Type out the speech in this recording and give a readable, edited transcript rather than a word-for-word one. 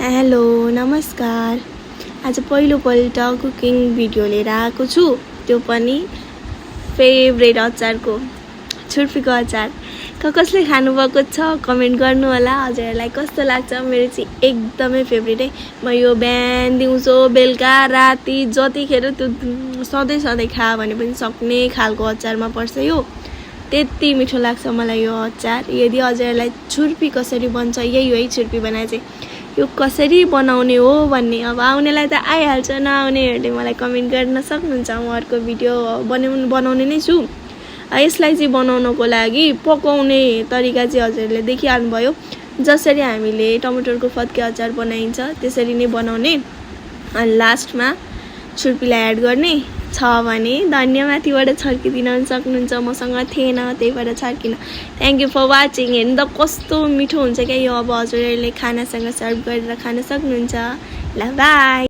Hello नमस्कार। आज पहिलोपल्ट कुकिङ भिडियो लिएर आएको छु, त्यो पनि फेभरेट अचारको, छुर्पीको अचार। कसले खानुभएको छ कमेन्ट गर्नु होला। हजुरहरूलाई कस्तो लाग्छ? मेरो चाहिँ एकदमै फेभरेट है। म यो बिहान दिउँसो बेलुका राति जतिखेर त्यो सधैँ खा भने पनि सक्ने खालको अचारमा पर्छ यो। त्यति मिठो लाग्छ मलाई यो अचार। यदि हजुरहरूलाई छुर्पी कसरी बन्छ, यही हो है छुर्पी बनाए चाहिँ, यो कसरी बनाउने हो भन्ने अब आउनेलाई त आइहाल्छ, नआउनेहरूले मलाई कमेन्ट गर्न सक्नुहुन्छ। म अर्को भिडियो बनाउने नै छु। यसलाई चाहिँ बनाउनको लागि पकाउने तरिका चाहिँ हजुरहरूले देखिहाल्नुभयो। जसरी हामीले टमाटरको फत्के अचार बनाइन्छ त्यसरी नै बनाउने। अनि लास्टमा छुर्पीलाई एड गर्ने छ भने धनिया माथिबाट छर्किदिन सक्नुहुन्छ। मसँग थिएन त्यहीबाट छर्किन। Thank you for watching. हेर्नु त कस्तो मिठो हुन्छ क्या यो। अब हजुरहरूले खानासँग सर्भ गरेर खान सक्नुहुन्छ। ल बाई।